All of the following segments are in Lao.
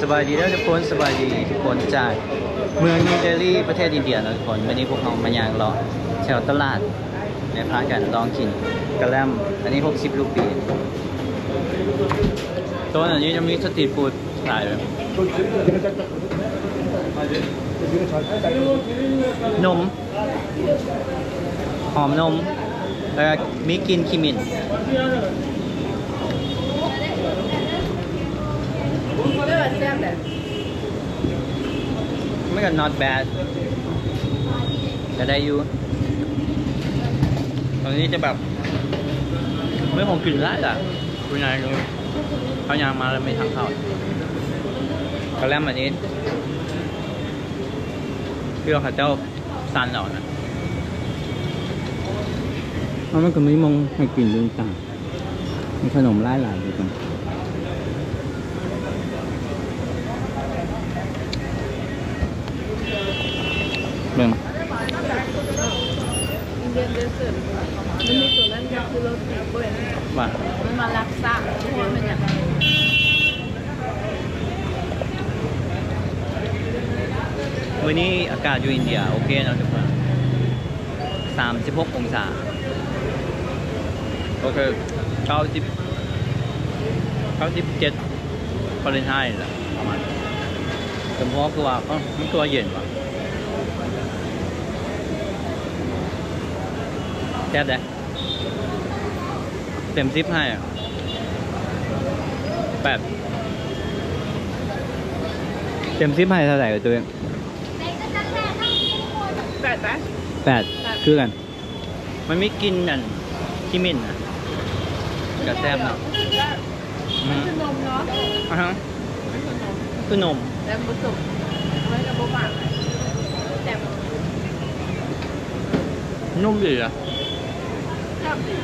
ສະບາຍດີເດີທຸກຄົນ, ສະບາຍດີທຸກຄົນຈາກເມືອງນິວເດລີ ປະເທດອິນເດຍເນາະທຸກຄົນ. ມື້ນີ້ພວກເຮົາມາຍ່າງເລາະແຖວຕະຫຼາດ ແລະ ພາກັນລອງກິນກະແລັມ, ອັນນີ້ຫົກສິບຣູປີ. ໂຊນອັນນີ້ຈະມີສະຕຣີດຟູດຫຼາຍເລີຍ. ນົມ ຫອມນົມ ແລ້ວກໍມີກິ່ນຂີ້ໝິ່ນ. ມັນກໍ not bad ກໍໄດ້ຢູ່. ອັນນີ້ຈະແບບມີຂອງກິນຫຼາຍໆ ເຮົາຍ່າງມາແລ້ວມີທາງເຂົ້າ. ກະແລັມອັນນີ້ເພື່ອເຂົາເຈົ້າ ສັ່ນເອົານະ. ເອົາ ມັນກໍມີໝ່ອງໃຫ້ກິນຢູ່ຕ່າງ ມີຂະໜົມຫຼາຍໆຢູ່ກັນ. ເບິ່ງ Indian dessert ມັນມີຕົວນັ້ນກໍຄືໂຣຕີເວີຍ ວ່າ ມັນວ່າລັກຊະ ບໍ່ຮູ້ວ່າແມ່ນຫຍັງ. ມື້ນີ້ອາກາດຢູ່ອິນເດຍໂອເຄເນາະທຸກຄົນ, ສາມສິບຫົກອົງສາ ໂອເຄ ເກົ້າສິບ ເກົ້າສິບເຈັດຟາເລັນໄຮແຫຼະ ປະມານ. ສົມພໍຄືວ່າ ເອີ ມັນຄືວ່າເຢັນວ່າ ແຊບເດ້. ເຕັມສິບໃຫ້ແປດ. ເຕັມສິບໃຫ້ເທົ່າໃດເອີຍຕຸ້ຍ? ແປດໄປ ແປດ ແປດ ຄືກັນ. ມັນມີກິ່ນອັນຂີ້ໝິ່ນນະ ກໍແຊບເນາະ. ອື ມັນຄືນົມເນາະ. ອາຮະ ມັນຄືນົມ ຄືນົມ ແຕ່ບໍ່ສົມ ມັນກໍບໍ່ຫວານ ແຊບ. ນຸ່ມດີອະ. ແຊບດີ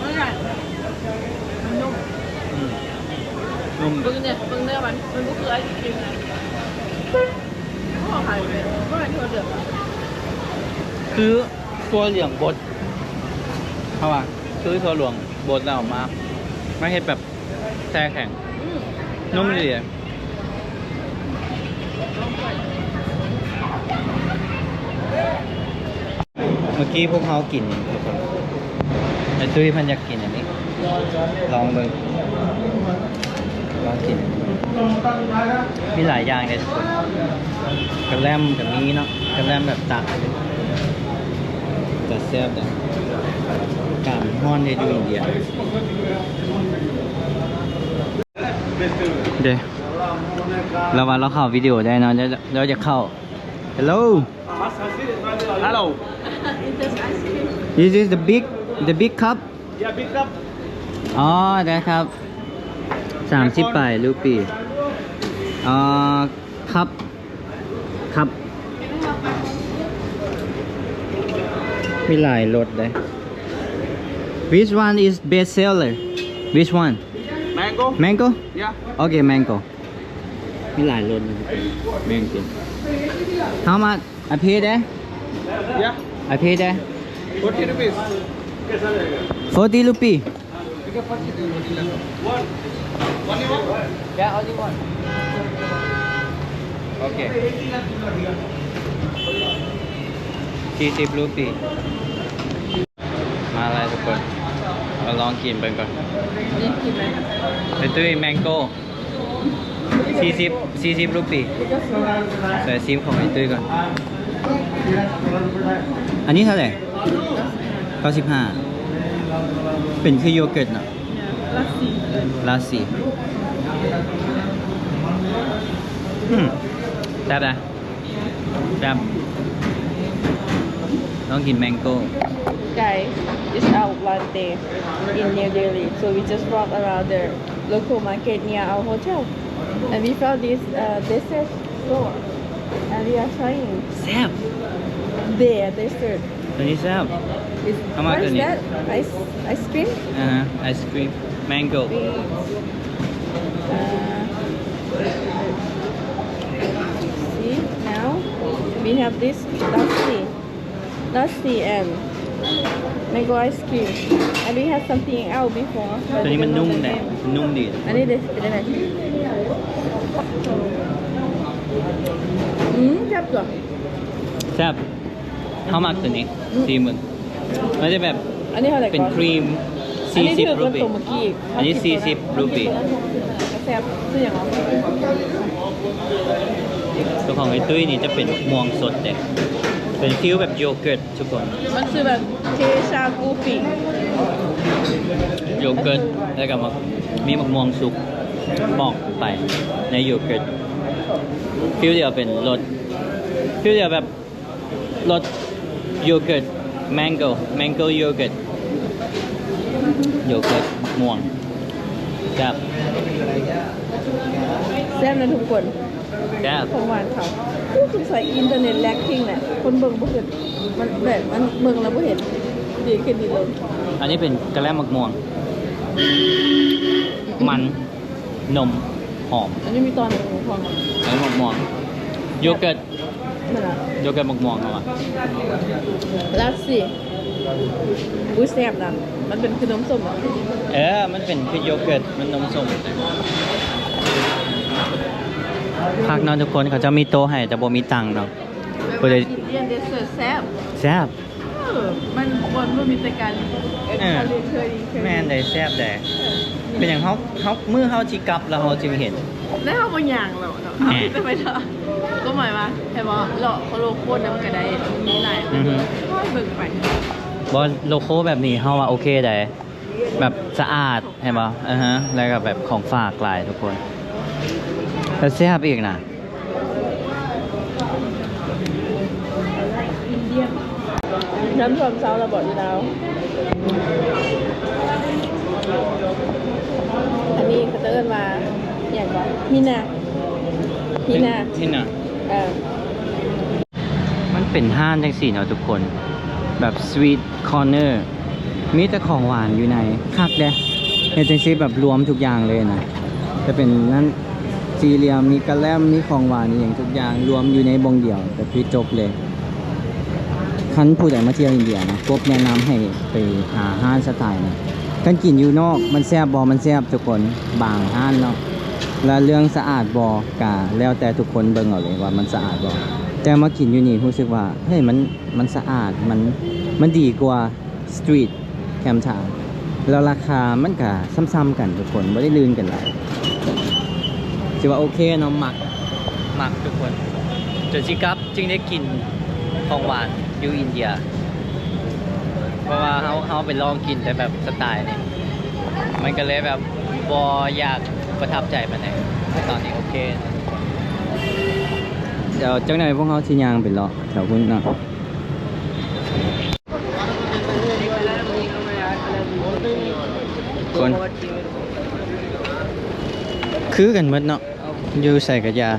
ມັນຫວານ ມັນນຸ່ມ. ອືມ ນຸ່ມ. ເບິ່ງເນຍ ເບິ່ງເນື້ອມັນ ມັນບໍ່ຄືໄອສຄຣີມນະ. ບໍ່ຂາຍເລີຍ ບໍ່ຂາຍທົ່ວເດືອນ. ຄືຖົ່ວເຫຼືອງບົດ ເຮົາວ່າ ຄືຖົ່ວເຫຼືອງບົດແລ້ວເອົາມາ ມາເຮັດແບບ ແຊ່ແຂງ ອືມ ນຸ່ມດີ. ເມື່ອກີ້ພວກເຮົາກິນ ທຸກຄົນ ໄອ້ຕຸ້ຍເພິ່ນຢາກກິນອັນນີ້ ລອງເບິ່ງ ລອງກິນ. ມີຫຼາຍຢ່າງເດ້ທຸກຄົນ ກະແລັມກໍມີເນາະ ກະແລັມແບບຕັກ ແຕ່ແຊບເດ້. ອາກາດມັນຮ້ອນເດ້ ຢູ່ອິນເດຍ. ເດ້ ລາວວ່າລາວເຂົ້າວິດີໂອໄດ້ເນາະ ລາວ ລາວຢາກເຂົ້າ. Hello. Hello. This is the big, the big cup. Yeah, big cup. ອໍ ໄດ້ຄັບ ສາມສິບປາຍຣູປີ. ອໍ ຄັບ ຄັບ ມີຫຼາຍລົດເດ້. Which one is best seller? Which one? Mango. Mango? Yeah. Okay, mango. ມີຫຼາຍລົດ ແມ່ງກິນ. How much? I pay there? Yeah. I pay there? Forty rupees. Forty rupee. One. Only one? Yeah, only one. Okay. ສີ່ສິບຣູປີ. ມາແລ້ວທຸກຄົນ ມາລອງກິນເບິ່ງກ່ອນ. ນີ້ກິນໄດ້ ໄປຕຸ້ຍ ແມງໂກ້ ສີ່ສິບ ສີ່ສິບຣູປີ. ໃສ່ຊີມຂອງໄອ້ຕຸ້ຍກ່ອນ. ອັນນີ້ເທົ່າໃດ? ເກົ້າສິບຫ້າ. ເປັນຄືໂຢເກີດເນາະ. ລາດສີ ລາດສີ. ອືມ ແຊບນະ. ແຊບ. ລອງກິນແມງໂກ້. Guys, it's our last day in New Delhi, so we just walk around the local market near our hotel, and we found this, uh, dessert store, and we are trying. ແຊບ. Their dessert. ຕົວນີ້ແຊບ. It's, what is that? Ice, ice cream? ອ່າຮະ ໄອສຄຣີມ ແມງໂກ້. Uh, see, now we have this lassi. Lassi and Mango ice cream. And we had something else before, but ຕົວນີ້ມັນນຸ້ມແຫຼະ ນຸ້ມດີ. ອັນນີ້ເດ້ ເປັນຈັ່ງໃດ? ອືມ ແຊບຕົວະ ແຊບ. ເຮົາມັກຕົວນີ້ ອືມ ຊີມເບິ່ງ. ມັນຈະແບບ ອັນນີ້ເທົ່າໃດ ເປັນຄຣີມ ສີ່ສິບ ຮູປີ. ອັນນີ້ຖືກກວ່າຕົວເມື່ອກີ້ ອັນນີ້ສີ່ສິບ ຮູປີ. ແຊບ ຊື່ຫຍັງຫວະ? ຕົວຂອງໄອ້ຕຸ້ຍນີ້ຈະເປັນໝາກມ່ວງສົດເດ້ ເປັນຟີວແບບໂຢເກີດທຸກຄົນ. ມັນຊື່ແບບເຄຊາກູປິງ ໂຢເກີດ ແລ້ວກໍໝາກ ມີໝາກມ່ວງສຸກປອກໄປໃນໂຢເກີດ ຟີວດຽວເປັນລົດ ຟີວດຽວແບບ ລົດໂຢເກີດ mango mango yogurt ໂຢເກີດໝາກມ່ວງ ແຊບ ແຊບນະທຸກຄົນ ແຊບ. ຂອງຫວານເຂົາ ຄືສົງໄສອິນເຕີເນັດແລັກກິ້ງແຫຼະ ຄົນເບິ່ງບໍ່ເຫັນ ມັນແບບ ມັນເບິ່ງແລ້ວບໍ່ເຫັນ ດີຂຶ້ນດີລົງ. ອັນນີ້ເປັນກະແລັມໝາກມ່ວງ ມັນ ນົມ ຫອມ. ອັນນີ້ມີຕອນໝາກມ່ວງ ອັນນີ້ໝາກມ່ວງ ໂຢເກີດ ແມ່ນລະ ໂຢເກີດໝາກມ່ວງເຮົາອະ ລັດຊິ. ອຸ້ຍ ແຊບນະ ມັນເປັນຄືນົມສົ້ມເນາະ. ເອີ ມັນເປັນຄືໂຢເກີດ ມັນນົມສົ້ມ. ຄັກເນາະທຸກຄົນ ເຂົາເຈົ້າມີໂຕະໃຫ້ ແຕ່ບໍ່ມີຕັ່ງເນາະ. ຜູ້ໃດ ກິນເດສເສີດແຊບ ແຊບ. ເອີ ມັນ ມັນມີແຕ່ການ ເອີ ເອີ ແມ່ນເດ ແຊບເດ. ເອີ ເປັນຫຍັງເຮົາ ເຮົາ ມື້ເຮົາຊິກັບແລ້ວເຮົາຈຶ່ງເຫັນ ແລ້ວເຮົາບໍ່ຍ່າງແລ້ວເນາະ ເຮົາມີແຕ່ໄປເທາະ ກໍໝາຍວ່າ ໃຫ້ເວົ້າເລາະໂລໂກ້ນຳກໍໄດ້ ມີຫຼາຍ ອືຮຶ ຄ່ອຍເບິ່ງໄປ. ບໍ່ ໂລໂກ້ແບບນີ້ເຮົາວ່າໂອເຄໃດ ແບບສະອາດ ເຫັນບໍ່? ອາຮະ ແລ້ວກໍແບບຂອງຝາກຫຼາຍທຸກຄົນ ແລ້ວແຊບອີກນະ. ນ້ຳຖ້ວມເຊົາລະບໍ່ຢູ່ລາວ? ອັນນີ້ເຂົາຈະເອີ້ນວ່າຫຍັງກໍ Hina Hina Hina ເອີ. ມັນເປັນຮ້ານຈັ່ງຊີ້ເນາະທຸກຄົນ ແບບ sweet corner ມີແຕ່ຂອງຫວານຢູ່ໃນ ຄັກເດ້ ເຮັດຈັ່ງຊີ້ແບບລວມທຸກຢ່າງເລີຍນະ ຈະເປັນນັ້ນ ສີ່ຫຼ່ຽມ ມີກະແລັມ ມີຂອງຫວານອີ່ຫຍັງທຸກຢ່າງລວມຢູ່ໃນບ່ອນດຽວ ກໍຄືຈົບເລີຍ. ຄັນຜູ້ໃດມາທ່ຽວອິນເດຍນະ ກົບແນະນຳໃຫ້ໄປຫາຮ້ານສະໄຕນະ. ຄັນກິນຢູ່ນອກມັນແຊບບໍ່? ມັນແຊບທຸກຄົນ ບາງຮ້ານເນາະ. ແລະເລື່ອງສະອາດບໍ່? ກະແລ້ວແຕ່ທຸກຄົນເບິ່ງເອົາເລີຍວ່າມັນສະອາດບໍ່. ແຕ່ມາກິນຢູ່ນີ້ຮູ້ສຶກວ່າ ເຮີ້ຍ ມັນ ມັນສະອາດ ມັນ ມັນດີກວ່າ ສະຕຣີດແຄມທາວນ໌ ແລ້ວລາຄາມັນກະຊ້ຳໆກັນທຸກຄົນ ບໍ່ໄດ້ລື່ນກັນຫຼາຍ. ຖືວ່າໂອເຄເນາະ ມັກ ມັກທຸກຄົນ ຈົນຊິກັບຈຶ່ງໄດ້ກິນຂອງຫວານຢູ່ອິນເດຍ ເພາະວ່າເຮົາ ເຮົາໄປລອງກິນແຕ່ແບບສະໄຕນີ້ ມັນກະເລີຍແບບບໍ່ຢາກປະທັບໃຈປານໃດ. ແຕ່ຕອນນີ້ໂອເຄ ດຽວຈັກໜ່ອຍພວກເຮົາຊິຍ່າງໄປເລາະແຖວພຸ້ນເນາະ. ຄົນ ຄືກັນໝົດເນາະ ຢູ່ໃສກະຢ່າ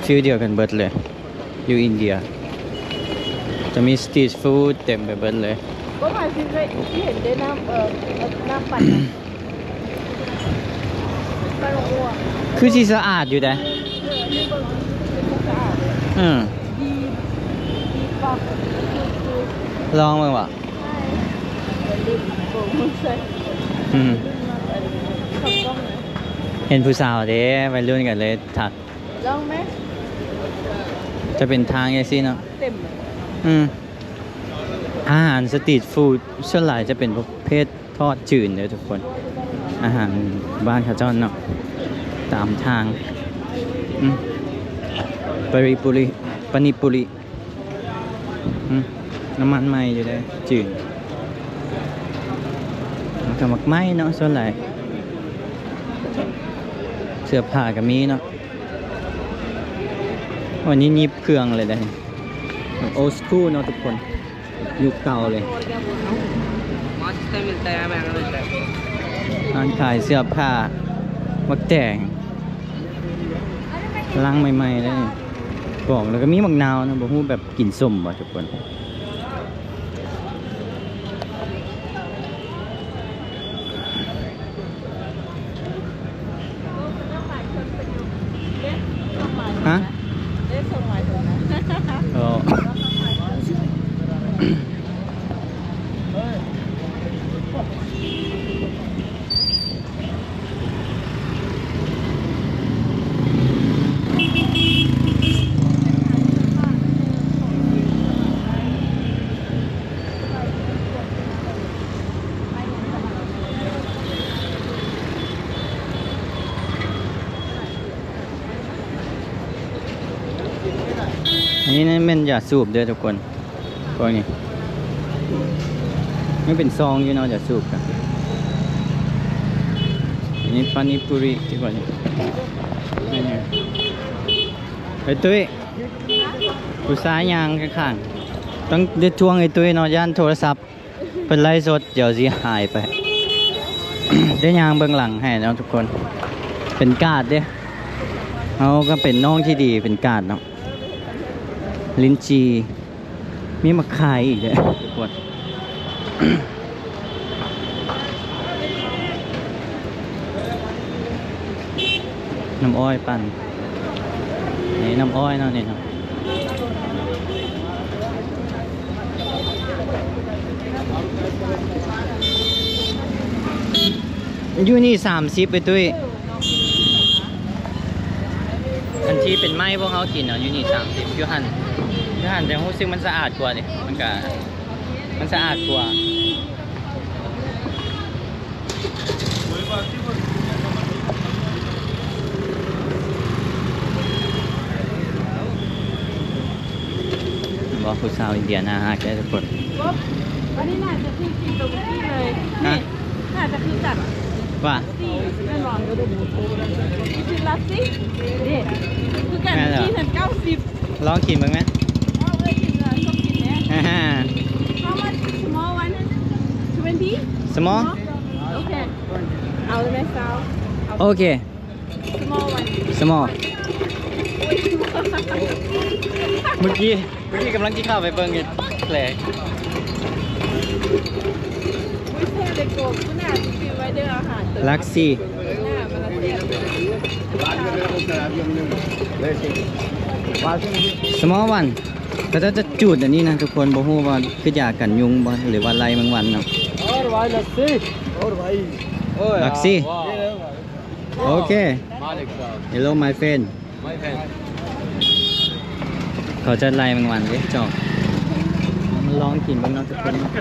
ຟີລດຽວກັນເບິດເລີຍ ຢູ່ອິນເດຍ ຈະມີສະຕຣີດຟູດເຕັມໄປເບິດເລີຍ. ກໍໝາຍເຖິງໄດ້ເຫັນໄດ້ນ້ຳ ເອີ ນ້ຳປັ່ນນະ ປັ່ນຫົວ ຄືຊິສະອາດຢູ່ເດ້. ເອີ ອັນນີ້ເບິ່ງ ຄືຊິສະອາດເດ້. ເອີ ດີ ດີປັບ ຄື ລອງເບິ່ງວະ. ອືມ ເຫັນຜູ້ສາວເດ້ ໄວລຸ້ນກະເລີຍທັກ. ລອງໄໝ? ຈະເປັນທາງຈັ່ງຊີ້ເນາະ. ເຕັມ ອືມ ອາຫານສະຕຣີດຟູດສ່ວນຫຼາຍຈະເປັນປະເພດທອດຈືນເດີທຸກຄົນ ອາຫານບ້ານເຂົາເຈົ້າເນາະ ຕາມທາງ. ອືມ ປານິປູຣິ ປານິປູຣິ. ອືມ ນ້ຳມັນໃໝ່ຢູ່ເດ້ ຈືນ ແລ້ວກະໝາກໄມ້ເນາະ ສ່ວນຫຼາຍ ເສື້ອຜ້າກະມີເນາະ. ໂອ້ ນີ້ຫຍິບເຄື່ອງເລີຍເດ້ ໂອລສະກູລເນາະທຸກຄົນ ຍຸກເກົ່າເລີຍ. ຮ້ານຂາຍເສື້ອຜ້າ ໝາກແຕງ ລ້າງໃໝ່ໆເລີຍ ປອກ ແລ້ວກະມີໝາກນາວນະ ບໍ່ຮູ້ແບບ ກິນສົ້ມບໍ່ທຸກຄົນ? ຮະ? ເອີ. ນີ້ແມ່ນຢາສູບເດີທຸກຄົນ ພວກນີ້ ມັນເປັນຊອງຢູ່ເນາະ ຢາສູບກະ ອັນນີ້ປານິປູຣິ ທີ່ວ່ານີ້ ເອີຍຕຸ້ຍ ຜູ້ຊາຍຍ່າງຂ້າງໆ ຕ້ອງໄດ້ທວງໄອ້ຕຸ້ຍເນາະ ຢ້ານໂທລະສັບ ເພິ່ນໄລຟ໌ສົດ ດຽວຊິຫາຍໄປ ໄດ້ຍ່າງເບິ່ງຫຼັງໃຫ້ເນາະທຸກຄົນ ເປັນກາດເດ້ ເຮົາກະເປັນນ້ອງທີ່ດີ ເປັນກາດເນາະ ລິ້ນຈີ່ ມີມາຂາຍອີກເດ້ທຸກຄົນ. ນ້ຳອ້ອຍປັ່ນ ນີ້ນ້ຳອ້ອຍເນາະ ນີ້ເນາະ ຢູ່ນີ້ສາມສິບ ໄອ້ຕຸ້ຍ ອັນທີ່ເປັນໄມ້ພວກເຮົາກິນເນາະ ຢູ່ນີ້ສາມສິບ ຢູ່ຫັ້ນ ຢູ່ຫັ້ນແຕ່ຮູ້ສຶກມັນສະອາດກວ່າເດ້ ມັນກະ ມັນສະອາດກວ່າ ເຫັນບໍ່ ຜູ້ສາວອິນເດຍໜ້າຮັກເດ້ທຸກຄົນ. ອັນນີ້ໜ້າຈະຄືກິນຕົວເມື່ອກີ້ເລີຍ ຮະ ໜ້າຈະຄືກັນ ວ່າ ແມ່ນບໍ່ Is it lassi? ເດ້ ຄືກັນ ແມ່ນແລ້ວ ທີ່ຫັ້ນເກົ້າສິບ ລອງກິນເບິ່ງແມະ ເອົາເອີຍ ກິນເລີຍ ຊອບກິນແມະ How much small one? Twenty? Small? ໂອເຄ ເອົາເລີຍແມະ ຊາວ ໂອເຄ Small one. Small. ເມື່ອກີ້ ເມື່ອກີ້ກຳລັງຊິເຂົ້າໄປເບິ່ງຢູ່ແຫຼະ Lassi. Small one. ເຂົາເຈົ້າຈະຈູດອັນນີ້ນະທຸກຄົນ ບໍ່ຮູ້ວ່າຄືຢາກັນຍຸງບໍ່ ຫຼືວ່າໄລ່ແມງວັນເນາະ Lassi. ໂອເຄ Hello my friend. ເຂົາຈະໄລ່ແມງວັນເດ້ ຈອກ ມາລອງກິນເບິ່ງເນາະທຸກຄົນເນາະ ໄ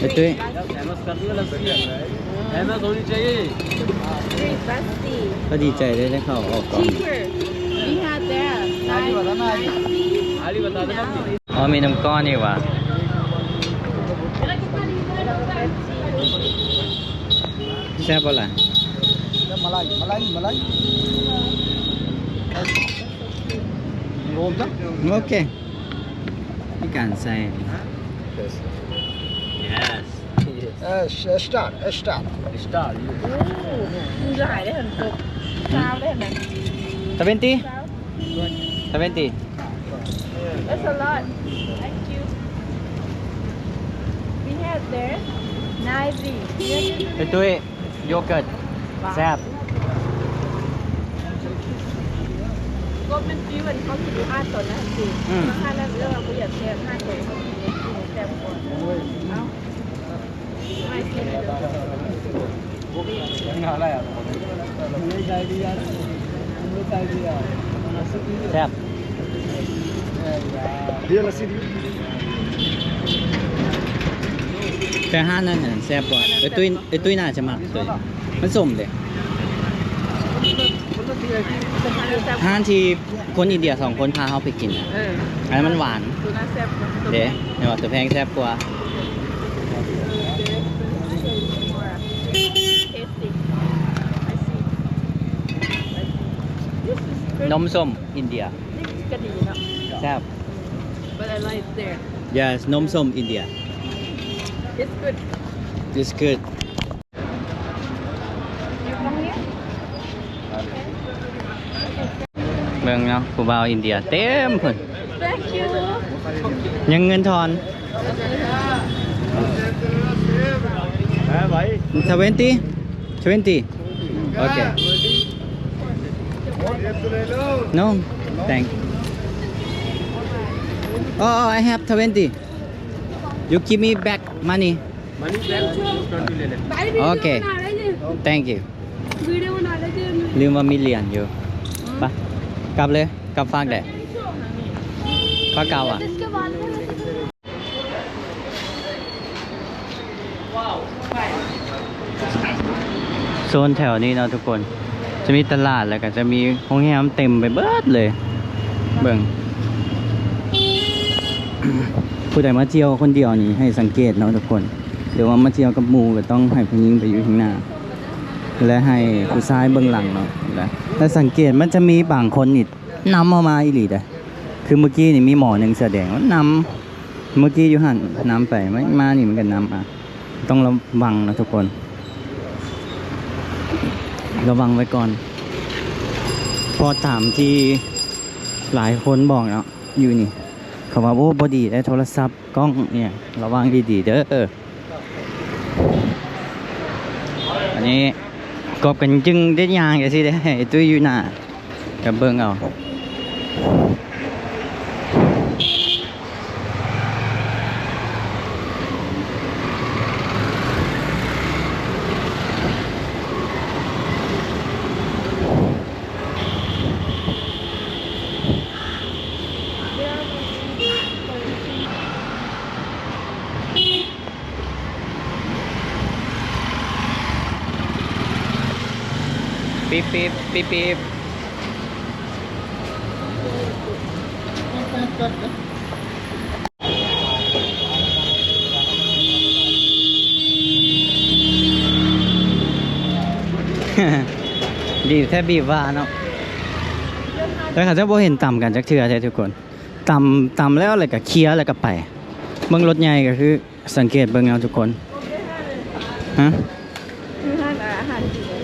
ອ້ຕຸ້ຍ ກໍດີໃຈເດ້ ໄດ້ເຂົ້າອອກກ້ອງ. ອໍ ມີນ້ຳກ້ອນອີກຫວາ ແຊບບໍ່ລະ? ມະໄລ ມະໄລ ມະໄລ ໂອເຄ ມີການໃສ່ Yes. Yes. Yes, start, start. Start. ໂອ້ ມັນຫຼາຍເດ້ຫັ້ນ ໂຕ ຊາວເດ້ຫັ້ນນະ Twenty? Twenty. That's a lot. Thank you. We have there ninety. ໄອ້ຕຸ້ຍ ໂຢເກີດ ແຊບ ກໍມັນ Twenty ເຂົາກິນຢູ່ຫ້າຕົນນະ ອືມ ຫ້ານັ້ນເອີ້ນວ່າບໍ່ຢາກແຊບ ຫ້າຕົນເຂົາກິນແຊບກວ່າ ເອົາ. ແຊບ ແຕ່ຮ້ານນັ້ນແຊບກວ່າ ເອີຍ ຕຸ້ຍ ເອີຍ ຕຸ້ຍໜ້າຈະມັກ ມັນສົ້ມເດ້ ຮ້ານທີ່ ຄົນອິນເດຍສອງຄົນພາເຮົາໄປກິນນະ ເອີ ອັນນັ້ນມັນຫວານ ໂຕນັ້ນແຊບກວ່າ ເດ້ ແມ່ນວ່າໂຕແພງແຊບກວ່າ ນົມສົ້ມອິນເດຍ ນີ້ກະດີເນາະ ແຊບ But I like there. Yes, ນົມສົ້ມອິນເດຍ It's good. It's good. ເບິ່ງເນາະ ຜູ້ບ່າວອິນເດຍເຕັມພຸ້ນ Thank you. ຍັງເງິນທອນ Twenty? Twenty? Okay. No, thank you. Oh, oh, I have twenty. You give me back money. Money back, twenty ເລີຍ. Okay. Thank you. ລືມວ່າມີຫຼຽນຢູ່. ໄປ ກັບເລີຍ ກັບຟາກແດ່ ຟາກເກົ່າອະ. ໂຊນແຖວນີ້ເນາະທຸກຄົນ ຈະມີຕະຫຼາດ ແລ້ວກໍຈະມີໂຮງແຮມເຕັມໄປເບິດເລີຍ. ເບິ່ງ ຜູ້ໃດມາທ່ຽວຄົນດຽວນີ້ໃຫ້ສັງເກດເນາະທຸກຄົນ ຫຼືວ່າມາທ່ຽວກັບໝູ່ກໍຕ້ອງໃຫ້ຜູ້ຍິງໄປຢູ່ຂ້າງໜ້າ ແລະ ໃຫ້ຜູ້ຊາຍເບິ່ງຫຼັງເນາະ. ແລະ ແລະສັງເກດມັນຈະມີບາງຄົນນີ້ນຳເຮົາມາອີ່ຫຼີເດ້ ຄືມື້ກີ້ນີ້ມີໝໍໜຶ່ງເສື້ອແດງນຳ ມື້ກີ້ຢູ່ຫັ້ນນຳໄປ ມາ ມານີ້ມັນກໍນຳ ອ່ະ ຕ້ອງລະວັງນະທຸກຄົນ ລະວັງໄວ້ກ່ອນ ເພາະຕາມທີ່ຫຼາຍຄົນບອກເນາະ ຢູ່ນີ້ເຂົາວ່າ ໂອ້ ບໍ່ດີເດ້ ໂທລະສັບ ກ້ອງອີ່ຫຍັງ ລະວັງດີໆເດີ. ອັນນີ້ກອບກັນຈຶ່ງໄດ້ຍ່າງຈັ່ງຊີ້ເດ້ ໃຫ້ຕຸ້ຍຢູ່ໜ້າ ກໍເບິ່ງເອົາ. ບີບແທ້ບີບວ່າເນາະ ແຕ່ເຂົາເຈົ້າບໍ່ເຫັນຕຳກັນຈັກເທື່ອແທ້ທຸກຄົນ. ຕຳ ຕຳແລ້ວ ແລ້ວກໍເຄຍ ແລ້ວກໍໄປ. ເບິ່ງລົດໃຫຍ່ກໍຄື ສັງເກດເບິ່ງເອົາທຸກຄົນ. ຮະ? ຄືຮ້ານອາຫານຈີນ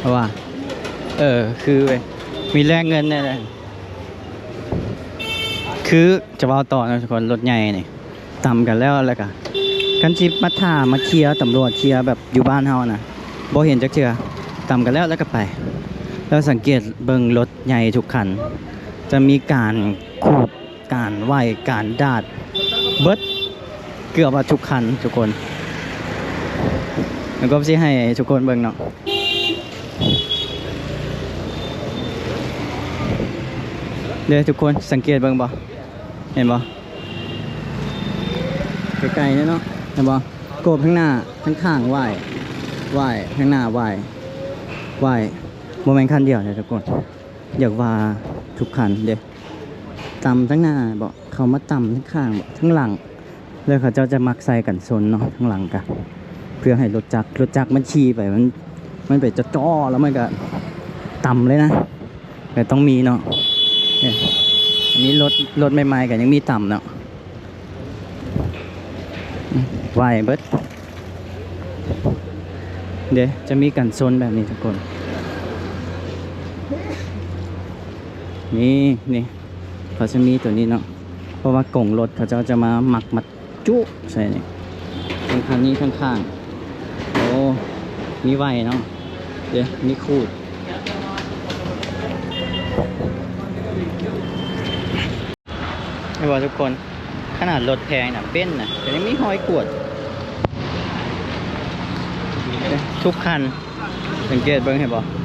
ເພາະວ່າ ເອີ ຄືເວີຍ ມີແລກເງິນແນ່ເລີຍ. ຄືຈະເວົ້າຕໍ່ເນາະທຸກຄົນ ລົດໃຫຍ່ນີ້ ຕຳກັນແລ້ວ ແລ້ວກະ ຄັນຊິມາຖ້າມາເຄຍ ຕຳຫຼວດເຄຍແບບຢູ່ບ້ານເຮົານະ ບໍ່ເຫັນຈັກເທື່ອ. ຕຳກັນແລ້ວ ແລ້ວກະໄປ. ແລ້ວສັງເກດເບິ່ງລົດໃຫຍ່ທຸກຄັນ ຈະມີການຂູດ ການໄຫວ້ ການດາດ ເບິດເກືອບວ່າທຸກຄັນທຸກຄົນ. ແລ້ວກໍຊິໃຫ້ທຸກຄົນເບິ່ງເນາະ ເດ້ທຸກຄົນ ສັງເກດເບິ່ງບໍ່? ເຫັນບໍ່? ໄກໆເນາະ ເຫັນບໍ່? ໂກບທາງໜ້າ ທາງຂ້າງໄຫວ້ ໄຫວ້ ທາງໜ້າໄຫວ້ ໄຫວ້. ບໍ່ແມ່ນຄັນດຽວເດ້ທຸກຄົນ ຢາກວ່າທຸກຄັນເດ້. ຕຳທາງໜ້າບໍ? ເຂົາມາຕຳທາງຂ້າງບໍ? ທາງຫຼັງ? ແລ້ວເຂົາເຈົ້າຈະມັກໃສ່ກັນຊົນເນາະ ທາງຫຼັງກະ ເພື່ອໃຫ້ລົດຈັກ ລົດຈັກມັນຂີ່ໄປ ມັນ ມັນໄປເຈາະໆ ແລ້ວມັນກະຕຳເລີຍນະ. ກໍຕ້ອງມີເນາະ ນີ້ ອັນນີ້ລົດ ລົດໃໝ່ໆ ກໍຍັງມີຕຳເນາະ ໄຫວ້ເບິດເດ້. ຈະມີກັນຊົນແບບນີ້ທຸກຄົນ ນີ້ ນີ້ ເຂົາຈະມີໂຕນີ້ເນາະ ເພາະວ່າກົງລົດເຂົາເຈົ້າຈະມາມັກ ມາ ຈຸໃສ່ນີ້ ທັງຄັນນີ້ທັງຂ້າງ. ໂອ້ ມີໄຫວ້ເນາະ ເດ້ ມີຂູດ ເຫັນບໍ່ທຸກຄົນ? ຂະໜາດລົດແພງນະ ເບັນນະ ກໍຍັງມີຮອຍກວດ ເດ້ ທຸກຄັນ. ສັງເກດເບິ່ງ ເຫັນບໍ່?